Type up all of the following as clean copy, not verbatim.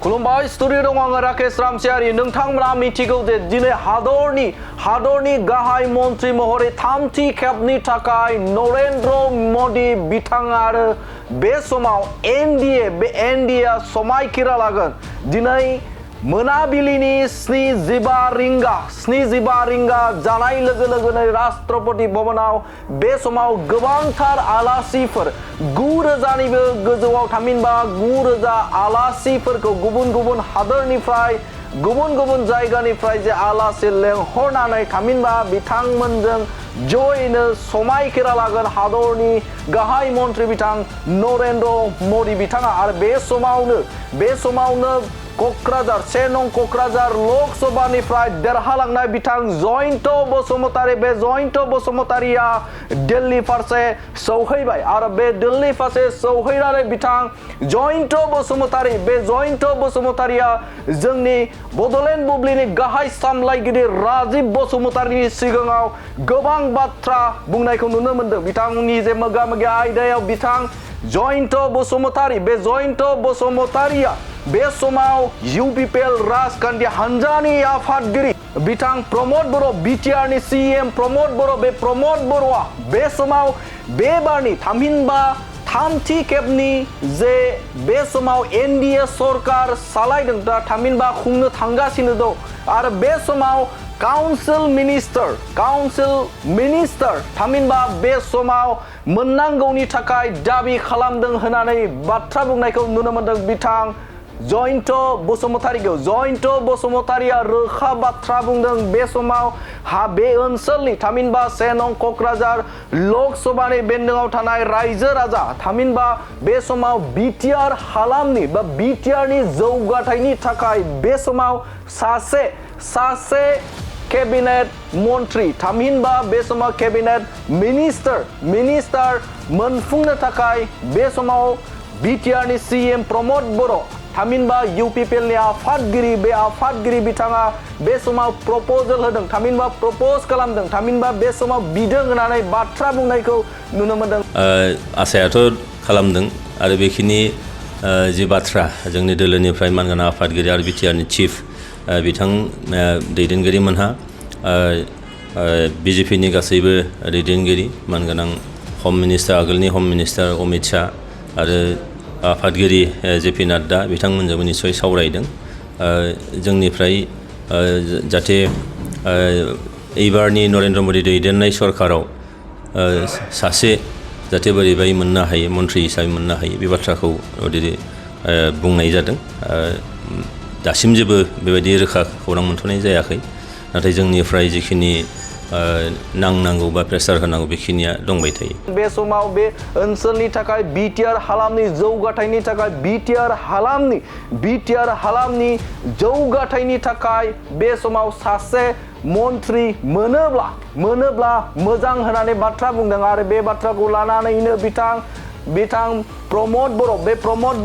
खुलुमबाय स्टुडिअ दं आङो राकेश रामसियारि नोंथांमोना मिथिगौ जे दिनै हादरनि गाहाय मन्त्रि महरै थामथि खेबनि थाखाय नरेन्द्र मदि बिथाङा आरो बे समाव एनडिए समायखिरा लागोन दिनै मोनाबिलिनि 75 रिंगा जानाय लोगो लोगोनो राष्ट्रपति भवनाव बे समाव गोबांथार आलासिफोर 9,000निबो गोजौआव थामहिनबा 9,000 आलासिफोरखौ गुबुन हादरनिफ्राय गुबुन जायगानिफ्राय जे आलासि लेंहरनानै थामहिनबा बिथांमोनजों जयैनो समायखिरा लागोन हादरनि गाहाय मन्त्रि बिथां नरेन्द्र मदि बिथाङा आरो बे समावनो क'क्राझार 1 नं क'क्राझार लकसभानिफ्राय देरहालांनाय बिथां जयन्त बसुमतारी बे जयन्त बसुमतारीया दिल्ली फारसे सौहैबाय आरो बे दिल्ली फारसे सौहैनानै बिथां जयन्त बसुमतारीया जोंनि बड'लेण्ड बुब्लिनि गाहाय सामलायगिरि राजीव बसुमतारीनि सिगाङाव गोबां बाथ्रा बुंनायखौ नुनो मोन्दों बिथांनि जे मोगा-मोगि आयदायाव बिथां जयन्त बसुमतारीया बे समाव UPPL राजखान्थि हान्जानि आफादगिरि बिथां प्रमद बर' बिटिआरनि CM प्रमद बर'आ बे समाव बे बारनि थामहिनबा थामथि खेबनि जे बे समाव एनडिए सरकार सालायदों दा थामहिनबा खुंनो थांगासिनो दं आरो बे समाव काउन्सिल मिनिस्टार थामहिनबा बे समाव मोननांगौनि थाखाय दाबि खालामदों होननानै बाथ्रा बुंनायखौ नुनो मोन्दों बिथां जयन्त बसुमतारीया रोखा बाथ्रा बुंदों बे समाव बे ओनसोलनि थामहिनबा 1 नं क'क्राझार लकसभानि बेन्दोङाव थानाय रायजो राजा थामहिनबा बे समाव बिटिआर हालामनि बा बिटिआरनि जौगाथायनि थाखाय बे समाव सासे केबिनेट मन्त्रि थामहिनबा बे समाव केबिनेट मिनिस्टार मोनफुंनो थाखाय बे समाव बिटिआरनि CM प्रमद बर' थामहिनबा UPPLनि आफादगिरि बे आफादगिरि बिथाङा बे समाव प्रप'जल होदों थामहिनबा प्रप'ज खालामदों थामहिनबा बे समाव बिदों होननानै बाथ्रा बुंनायखौ नुनो मोन्दों आसायाथ' खालामदों आरो बेखिनि जि बाथ्रा जोंनि दोलोनिफ्राय मानगोनां आफादगिरि आरो बिटिआरनि चिफ बिथां दैदेनगिरिमोनहा BJPनि गासैबो दैदेनगिरि मानगोनां आगोलनि हम मिनिस्टार अमित शाह आरो आफादगिरि JP नाड्डा बिथांमोनजोंबो निस्सय सावरायदों जोंनिफ्राय जाहाथे एबारनि नरेन्द्र मदि दैदेननाय सरकाराव सासे जाहाथे बोरैबाय मोननो हायो मन्त्रि हिसाबै मोननो हायो बे बाथ्राखौ बुंनाय जादों दासिम जेबो बेबायदि रोखा खौरां मोनथ'नाय जायाखै नाथाय जोंनिफ्राय जिखिनि नांनांगौ बा प्रेसार होनांगौ बेखिनिया दंबाय थायो बे समाव बे ओनसोलनि थाखाय बिटिआर हालामनि जौगाथायनि थाखाय बिटिआर हालामनि जौगाथायनि थाखाय बे समाव सासे मन्त्रि मोनोब्ला मोजां होननानै बाथ्रा बुंदों आरो बे बाथ्राखौ लानानैनो बिथां प्रमद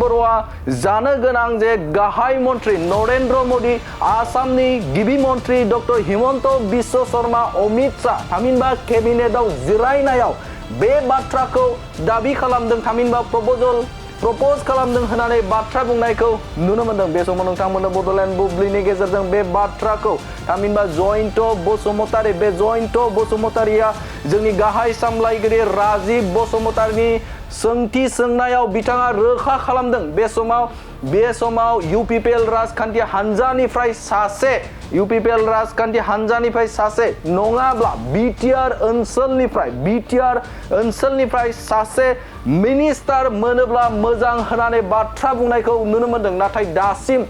बर'आ जानो गोनां जे गाहाय मन्त्रि नरेन्द्र मदि आसामनि गिबि मन्त्रि डक्टर हिमन्त बिश्व शर्मा अमित शाह थामहिनबा केबिनेटआव जिरायनायाव बे बाथ्राखौ दाबि खालामदों थामहिनबा प्रप'ज खालामदों होननानै बाथ्रा बुंनायखौ नुनो मोन्दों बे समाव नोंथांमोननो बड'लेण्ड बुब्लिनि गेजेरजों बे बाथ्राखौ थामहिनबा जयन्त बसुमतारीया जोंनि गाहाय सामलायगिरि राजीव बसुमतारीनि सोंथि सोंनायाव बिथाङा रोखा खालामदों बे समाव UPPL राजखान्थि हान्जानिफ्राय सासे नङाब्ला बिटिआर ओनसोलनिफ्राय सासे मिनिस्टार मोनोब्ला मोजां होननानै बाथ्रा बुंनायखौ नुनो मोन्दों नाथाय दासिम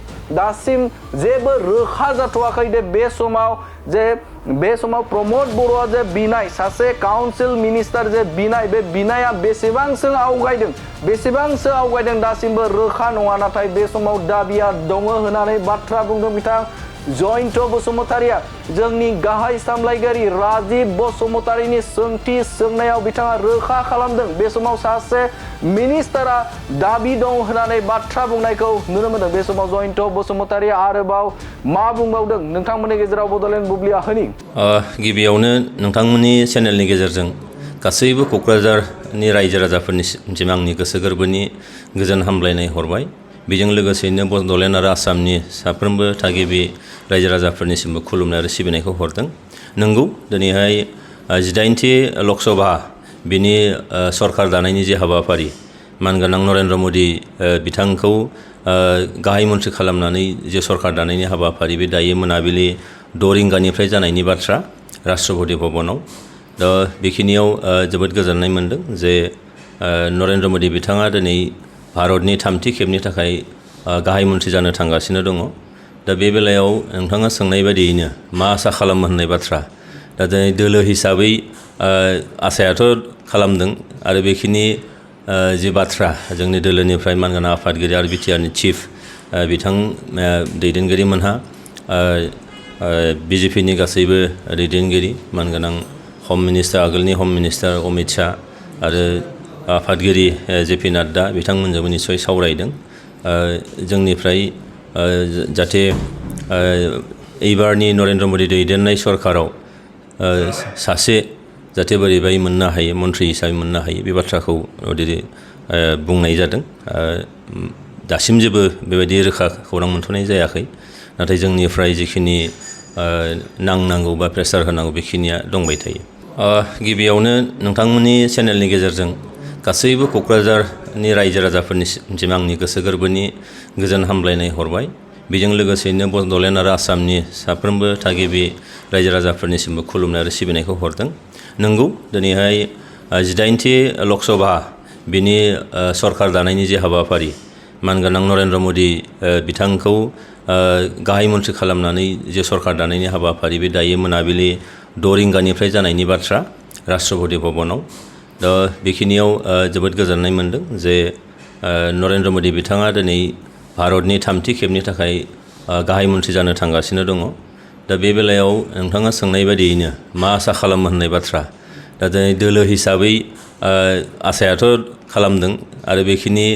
जेबो रोखा जाथ'वाखै बे समाव प्रमद बर'आ जे बिनाय सासे काउन्सिल मिनिस्टार जे बिनाय बे बिनाया बेसेबांसो आवगायदों दासिमबो रोखा नङा नाथाय बे समाव दाबिया दङ होननानै बाथ्रा बुंदों बिथां जयन्त बसुमतारीया जोंनि गाहाय सामलायगिरि राजीव बसुमतारीनि सोंथि सोंनायाव बिथाङा रोखा खालामदों बे समाव सासे मिनिस्टारा दाबि दं होननानै बाथ्रा बुंनायखौ नुनो मोन्दों बे समाव जयन्त बसुमतारीया आरोबाव मा बुंबावदों नोंथांमोननि गेजेराव बड'लेण्ड बुब्लिया होनि गिबियावनो नोंथांमोननि चेनेलनि गेजेरजों गासैबो क'क्राझारनि रायजो राजाफोरनिसिम आंनि गोसो गोरबोनि गोजोन हामलायनाय हरबाय बेजों लोगोसेयैनो बड'लेण्ड आरो आसामनि साफ्रोमबो थागिबि रायजो राजाफोरनिसिमबो खुलुमनाय आरो सिबिनायखौ हरदों। नंगौ दिनैहाय 18थि लकसभा बिनि सरकार दानायनि जे हाबाफारि मानगोनां नरेन्द्र मदि बिथांखौ गाहाय मन्थ्रि खालामनानै जे सरकार दानायनि हाबाफारि बे दायो मोनाबिलि 6 रिंगानिफ्राय जानायनि बाथ्रा राष्ट्रपति भवनाव। दा बेखिनियाव जोबोद गोजोननाय मोनदों जे नरेन्द्र मदि बिथाङा दिनै भारतनि 3थि खेबनि थाखाय गाहाय मन्थ्रि जानो थांगासिनो दङ। दा बे बेलायाव नोंथाङा सोंनाय बायदियैनो मा आसा खालामो होननाय बाथ्रा। दा दिनै दोलो हिसाबै आसायाथ' खालामदों आरो बेखिनि जि बाथ्रा जोंनि दोलोनिफ्राय मानगोनां आफादगिरि आरो बिटिआरनि चिफ बिथां दैदेनगिरिमोनहा बिजेपिनि गासैबो दैदेनगिरि मानगोनां हम मिनिस्टार आगोलनि हम मिनिस्टार अमित शाह आरो आफादगिरि जेपि नाड्डा बिथांमोनजोंबो निस्सय सावरायदों जोंनिफ्राय जाहाथे एबारनि नरेन्द्र मदि दैदेननाय सरकाराव सासे जाहाथे बोरैबाय मोननो हायो मन्थ्रि हिसाबै मोननो हायो बे बाथ्राखौ बुंनाय जादों। दासिम जेबो बेबायदि रोखा खौरां मोनथ'नाय जायाखै, नाथाय जोंनिफ्राय जिखिनि नांनांगौ बा प्रेसार होनांगौ बेखिनिया दंबाय थायो। गिबियावनो नोंथांमोननि चेनेलनि गेजेरजों गासैबो क'क्राझारनि रायजो राजाफोरनिसिम आंनि गोसो गोरबोनि गोजोन हामलायनाय हरबाय। बेजों लोगोसेयैनो बड'लेण्ड आरो आसामनि साफ्रोमबो थागिबि रायजो राजाफोरनिसिमबो खुलुमनाय आरो सिबिनायखौ हरदों। नंगौ दिनैहाय 18थि लकसभा बिनि सरकार दानायनि जे हाबाफारि मानगोनां नरेन्द्र मदि बिथांखौ गाहाय मन्थ्रि खालामनानै जे सरकार दानायनि हाबाफारि बे दायो मोनाबिलि 6 रिंगानिफ्राय जानायनि बाथ्रा राष्ट्रपति भवनाव। दा बेखिनियाव जोबोद गोजोननाय मोनदों जे नरेन्द्र मदि बिथाङा दिनै भारतनि 3थि खेबनि थाखाय गाहाय मन्थ्रि जानो थांगासिनो दङ। दा बे बेलायाव नोंथाङा सोंनाय बायदियैनो मा आसा खालामो होननाय बाथ्रा। दा दिनै दोलो हिसाबै आसायाथ' खालामदों आरो बेखिनि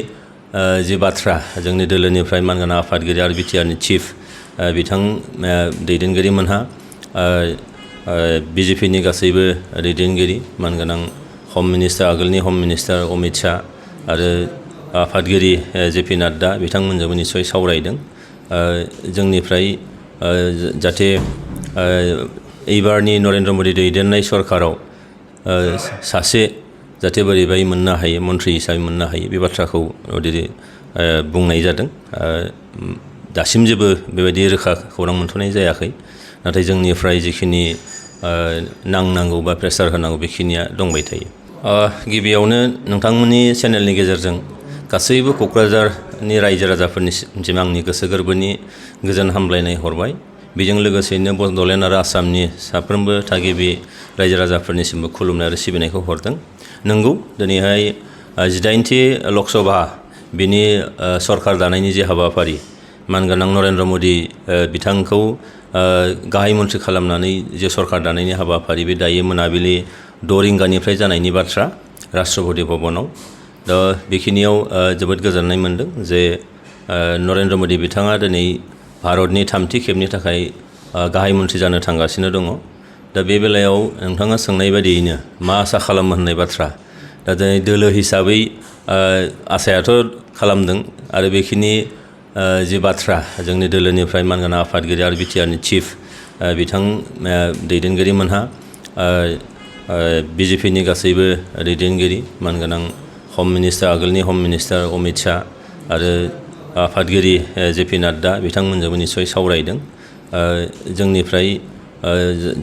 जि बाथ्रा जोंनि दोलोनिफ्राय मानगोनां आफादगिरि आरो बिटिआरनि चिफ बिथां दैदेनगिरिमोनहा बिजेपिनि गासैबो दैदेनगिरि मानगोनां हम मिनिस्टार आगोलनि हम मिनिस्टार अमित शाह आरो आफादगिरि जेपि नाड्डा बिथांमोनजोंबो निस्सय सावरायदों जोंनिफ्राय जाहाथे एबारनि नरेन्द्र मदि दैदेननाय सरकाराव सासे जाहाथे बोरैबाय मोननो हायो मन्थ्रि हिसाबै मोननो हायो बे बाथ्राखौ बुंनाय जादों। दासिम जेबो बेबायदि रोखा खौरां मोनथ'नाय जायाखै, नाथाय जोंनिफ्राय जिखिनि नांनांगौ बा प्रेसार होनांगौ बेखिनिया दंबाय थायो। गिबियावनो नोंथांमोननि चेनेलनि गेजेरजों गासैबो क'क्राझारनि रायजो राजाफोरनिसिम आंनि गोसो गोरबोनि गोजोन हामलायनाय हरबाय। बेजों लोगोसेयैनो बड'लेण्ड आरो आसामनि साफ्रोमबो थागिबि रायजो राजाफोरनिसिमबो खुलुमनाय आरो सिबिनायखौ हरदों। नंगौ दिनैहाय 18थि लकसभा बिनि सरकार दानायनि जे हाबाफारि मानगोनां नरेन्द्र मदि बिथांखौ गाहाय मन्थ्रि खालामनानै जे सरकार दानायनि हाबाफारि बे दायो मोनाबिलि 6 रिंगानिफ्राय जानायनि बाथ्रा राष्ट्रपति भवनाव। दा बेखिनियाव जोबोद गोजोननाय मोनदों जे नरेन्द्र मदि बिथाङा दिनै भारतनि 3थि खेबनि थाखाय गाहाय मन्थ्रि जानो थांगासिनो दङ। दा बे बेलायाव नोंथाङा सोंनाय बायदियैनो मा आसा खालामो होननाय बाथ्रा। दा दिनै दोलो हिसाबै आसायाथ' खालामदों आरो बेखिनि जि बाथ्रा जोंनि दोलोनिफ्राय मानगोनां आफादगिरि आरो बिटिआरनि चिफ बिथां दैदेनगिरिमोनहा बिजेपिनि गासैबो दैदेनगिरि मानगोनां हम मिनिस्टार आगोलनि हम मिनिस्टार अमित शाह आरो आफादगिरि जेपि नाड्डा बिथांमोनजोंबो निस्सय सावरायदों जोंनिफ्राय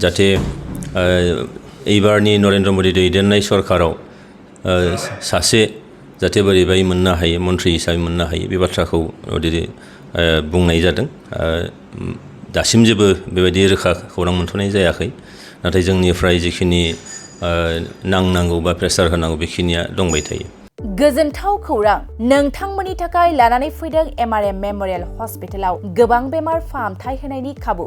जाहाथे एबारनि नरेन्द्र मदि दैदेननाय सरकाराव सासे जाहाथे बोरैबाय मोननो हायो मन्थ्रि हिसाबै मोननो हायो बे बाथ्राखौ बुंनाय जादों। दासिम जेबो बेबायदि रोखा खौरां मोनथ'नाय जायाखै, नाथाय जोंनिफ्राय जिखिनि नांनांगौ बा प्रेसार होनांगौ बेखिनिया दंबाय थायो। गोजोनथाव खौरां नोंथांमोननि थाखाय लानानै फैदों एमआरएम मेम'रियेल हस्पिटालाव गोबां बेमार फाहामथाय होनायनि खाबु।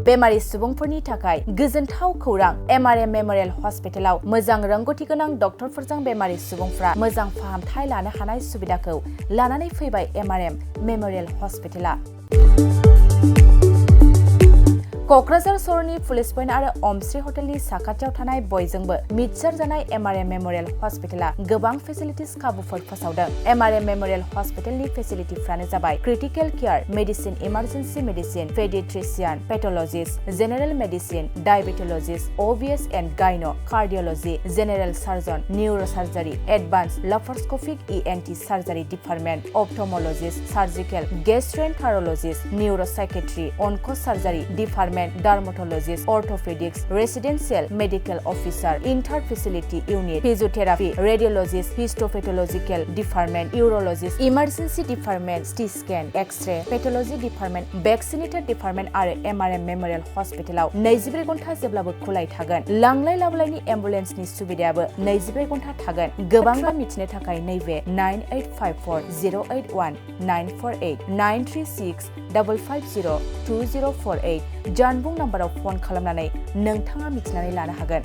बेमारि सुबुंफोरनि थाखाय गोजोनथाव खौरां एमआरएम मेम'रियेल हस्पिटालाव मोजां रोंगौथि गोनां डक्टरफोरजों बेमारि सुबुंफ्रा मोजां फाहामथाय लानो हानाय सुबिदाखौ लानानै फैबाय एमआरएम मेम'रियेल हस्पिटाला। क'क्राझार सहरनि पुलिस पइन्ट आरो अमश्री हटेलनि साखाथियाव थानाय बयजोंबो मिथिसार जानाय एमआरएम मेम'रियेल हस्पिटाला गोबां फेसिलिटिस खाबुफोर फोसावदों। एमआरएम मेम'रियेल हस्पिटालनि फेसिलिटिफोरानो जाबाय critical care, medicine, emergency medicine, pediatrician, pathologist, general medicine, diabetologist, OBS and gyno, cardiology, general surgeon, neurosurgery, advance laparoscopic ENT surgery department, ophthalmologist, surgical, gastroenterologist, neuropsychiatry, onco surgery department, dermatologist, orthopedics, residential medical officer, inter facility unit, physiotherapy, radiologist, histopathological department, urologist, emergency department, CT scan, X-ray, pathology department, vaccinator department आरो MRM Memorial हस्पिटालाव 24 घन्टा जेब्लाबो खुलाय थागोन। लांलाय लाबोलायनि एम्बुलेन्सनि सुबिदायाबो 24 घन्टा थागोन। गोबां मिथिनो थाखाय नैबे 9854081948 93655502048 जानबुं नाम्बाराव फन खालामनानै नोंथाङा मिथिनानै लानो हागोन।